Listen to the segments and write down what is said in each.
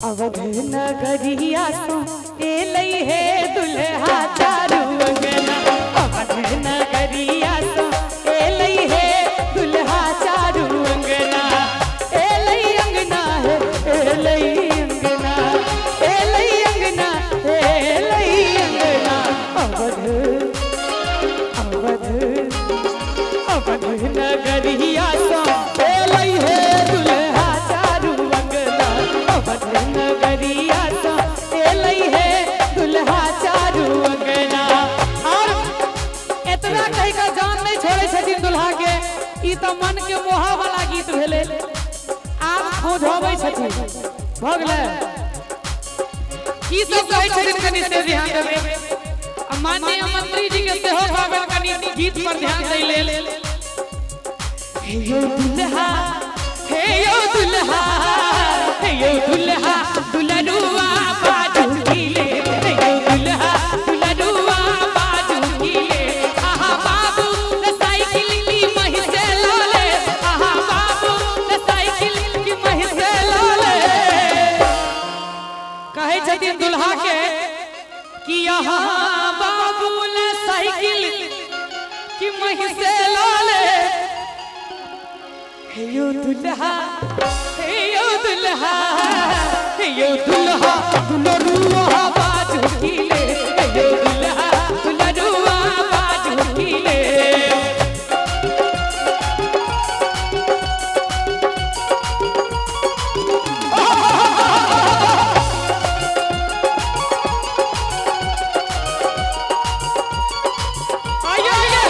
अवध नगरिया सो एलै हे दुल्हा चारू अंगना। अवध नगरिया सो एलै हे दुल्हा चारू अंगना। एलै अंगना हे एलै अंगना, एलै अंगना एलै अंगना। अवध अवध अवध नगरिया सो एलै हे दुल्हा चारू अंगना। अवध नगरिया सो एलै हे दुल्हा चारू अंगना। और एतना कहि के जान नहीं छोड़ै छथिन दुल्हा के, ई तो मन के मोह वाला गीत भेलै। आब खोजबै छथिन, भऽ गेलै। की सब कहै छथिन कनि से ध्यान देबै। आ माननीय मंत्री जी के सेहो कहबनि कनि गीत पर ध्यान दै लेल। हे यौ दुल्हा, हे यौ दुल्हा, हे यौ दुल्हा दुलरुआ बाजू कीले। हे यौ दुल्हा दुलरुआ बाजू कीले। आहा बाबू न साइकिल की महिसे लाले, आहा बाबू न साइकिल की महिसे लाले। कहै छथिन दुल्हा के कि आहा बाबू न साइकिल की महिसे लाले। हे यौ दुल्हा, हे यौ दुल्हा, हे यौ दुल्हा दुलरुआ बाजू कीले। हे यौ दुल्हा दुलरुआ बाजू कीले। आइए आइए।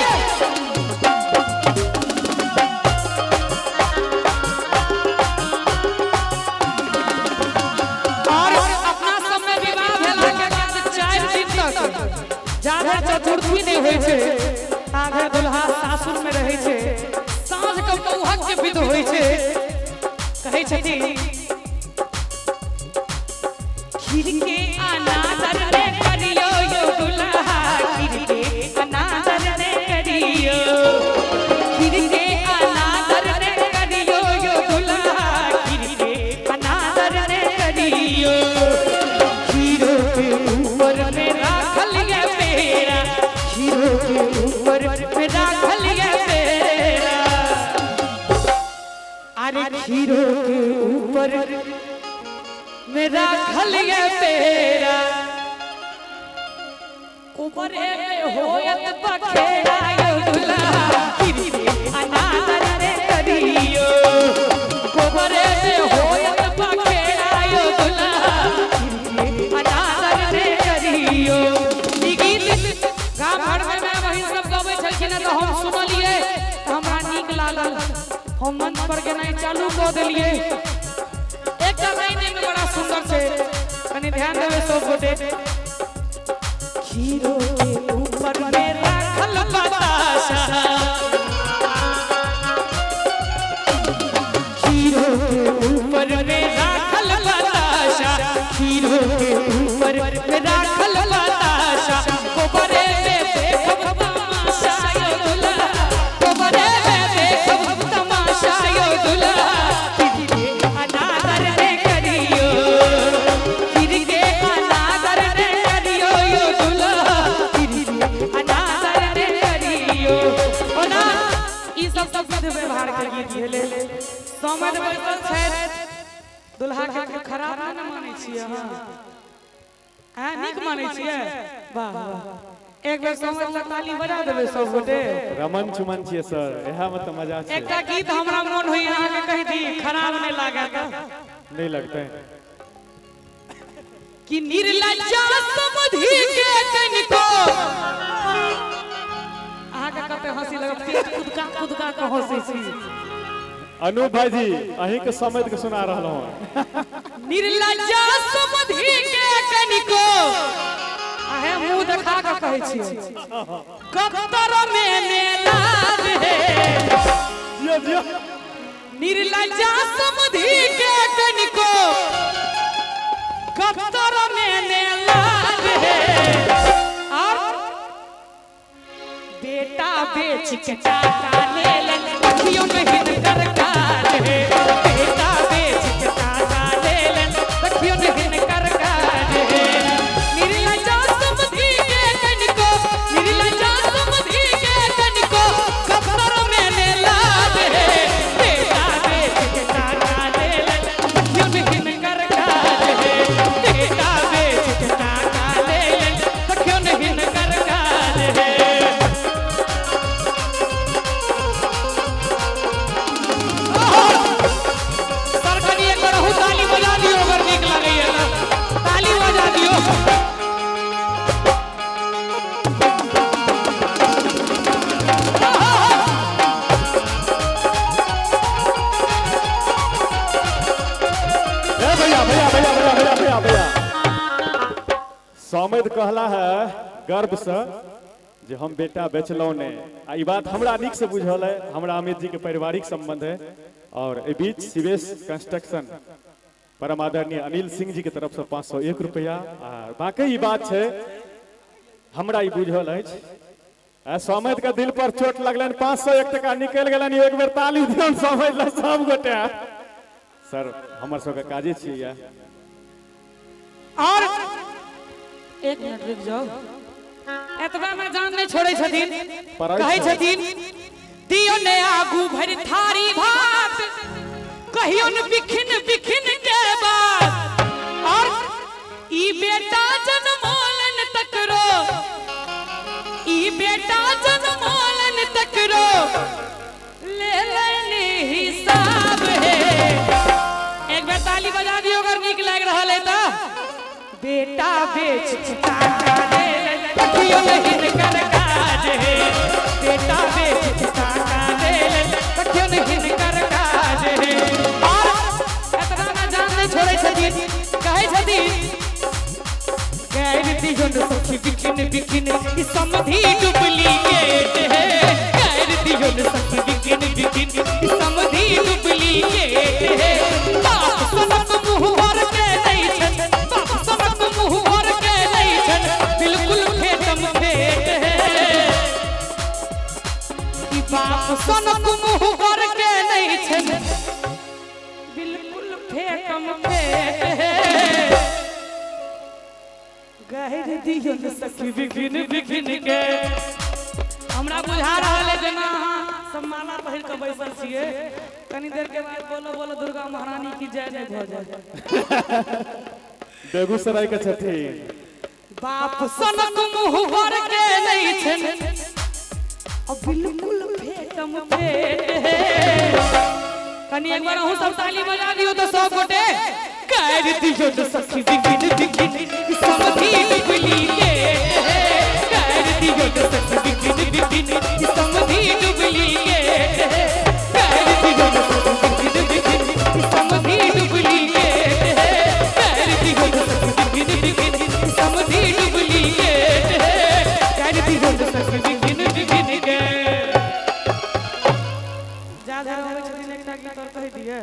और अपना सब में विवाह भेला के बाद 4 दिन तक जाधर चतुर्थी नहीं होइ छै ताधर दुल्हा सासुर में रहै छै। साँझ के मौहक के विध होइ छै। कहै छथिन खीर के अनादर ने करियो यो दुल्हा, खीर के अनादर ने करियो, खीर के अनादर ने करियो यो दुल्हा, खीर के अनादर ने करियो। खीरो के ऊपर में राखल ये पेड़ा, खीरो के ऊपर में राखल ये पेड़ा। अरे खीरो के ऊपर में राखल ये पेड़ा, कुबरे में होयत बखेड़ा यो दुल्हा, खीर के अनादर ने करियो। कुबरे में होयत बखेड़ा यो दुल्हा, खीर के अनादर ने करियो। ई गीत गाम घर में माय बहिन सब गबै छलखिन तऽ हम सुनलियै तऽ हमरा नीक लागल। हम मंच पर गेनाइ चालू कऽ देलियै। एकटा लाइन एहिमे बड़ा सुंदर छै, कनि ध्यान देबै सब गोटे। खीरो के ऊपर में राखल बताशा, खीरो के ऊपर में राखल बताशा, खीरो के ऊपर में राखल बताशा। कोबरे में देखब तमाशा यो दुल्हा, कोबरे में देखब तमाशा यो दुल्हा। खीर के अनादर ने करियो, खीर के अनादर ने करियो यो दुल्हा, खीर के अनादर ने करियो। ओना ई सब सब विध व्यवहार के गीत भेलै। समझ बैसल छथि दुल्हा के खराब नहि ने मानै छियै अहाँ? आँ नीक मानै छियै? वाह वाह, एक बेर समझ लऽ ताली बजा देबै सब गोटे। रमन चुमन छियै सर, इएह में तऽ मजा छै। एकटा गीत हमरा मोन होइए अहाँके कहि दी, खराब नहि लागत? नहीं लगते। कि निर्लज्जा समधि के कनिको, अहाँके कते हंसी लगत, पेट कुदका कुदका के हंसै छी। अनूप भाईजी अहीं के समझ के सुना रहलहुँ हँ। निर्लज्जा समधि के कनिको, अहे मुंह देखा के कहै छियै, कत्तर में ने लाज हे। जियो जियो। निर्लज्जा समधि के कनिको, कत्तर में ने लाज हे। और बेटा बेच के टाका लेलन, अखियों में हिनकर काल हे। बेटा बेच के टाका लेलन, अखियों में समैध कहला है गर्व से जे हम बेटा बेचलहुँ नहि, आ ई बात हमरा नीक से बुझल है, हमरा अमित जी के पारिवारिक संबंध है। और एहि बीच शिवेश कंस्ट्रक्शन परम आदरणीय अनिल सिंह जी के तरफ से 501 रुपया। आ बाकी ई बात छै, हमरा ई बुझल अछि, आ समैध के दिल पर चोट लगलनि, 501 टका निकलि गेलनि। एक बेर ताली दियौन समैध ला सब गोटे। सर, हमर सबके काजे छियै इएह। और एक मिनट रुक जाओ, एतबा में जान नहीं छोड़े छथिन, पढ़ै कहै छै। छथिन दियो ने आगू भरि थारी भात, कहियो न बिखिन बिखिन के बात। और ई बेटा जनमोलन तकरो, ई बेटा जनमोलन तकरो ले लेनी हिसाब है। एक बेर ताली बजा दियो अगर नीक लागि रहल है तऽ। बेटा बेच टाका दे, तकियो नहीं कर काज है। बेटा बेच टाका दे, तकियो नहीं कर काज है। और एतना ना जान नहीं छोड़े छथिन, कहै छथिन गैर दियोन सखी बिखिन बिखिन ई समधी डुप्लीकेट है। गैर दियोन सखी बिखिन बिखिन ई समधी डुप्लीकेट है। बाप सनक मुँह भर के दै छन, बाप सनक मुँह भर के दै छन, बिल्कुल फेटम फेट है। ई बाप सनक मुँह भर के दै छन, बिल्कुल फेटम फेट है। गैर दियोन सखी बिखिन बिखिन के। हमरा बुझा रहल है जेना अहाँ सब माला पहिर के बैसल छियै, कनी देर के बाद बोलो बोलो दुर्गा महारानी की जय जय भऽ जाय। बेगूसराय के छथिन। बाप सनक मुँह भर के नहीं छन, आ बिल्कुल फेटम फेट है। कनी एक बार अहूँ सब ताली बजा दियो तो सब गोटे। गैर दियोन सखी बिखिन बिखिन समधी डुप्लीकेट है। गैर दियोन सखी बिखिन बिखिन समधी डुप्लीकेट है। गैर दियोन सखी बिखिन बिखिन समधी डुप्लीकेट है। गैर दियोन सखी बिखिन बिखिन समधी डुप्लीकेट है। गैर दियोन सखी बिखिन बिखिन के। जा धरि अबै छथिन एकटा गीत और कहि दियै।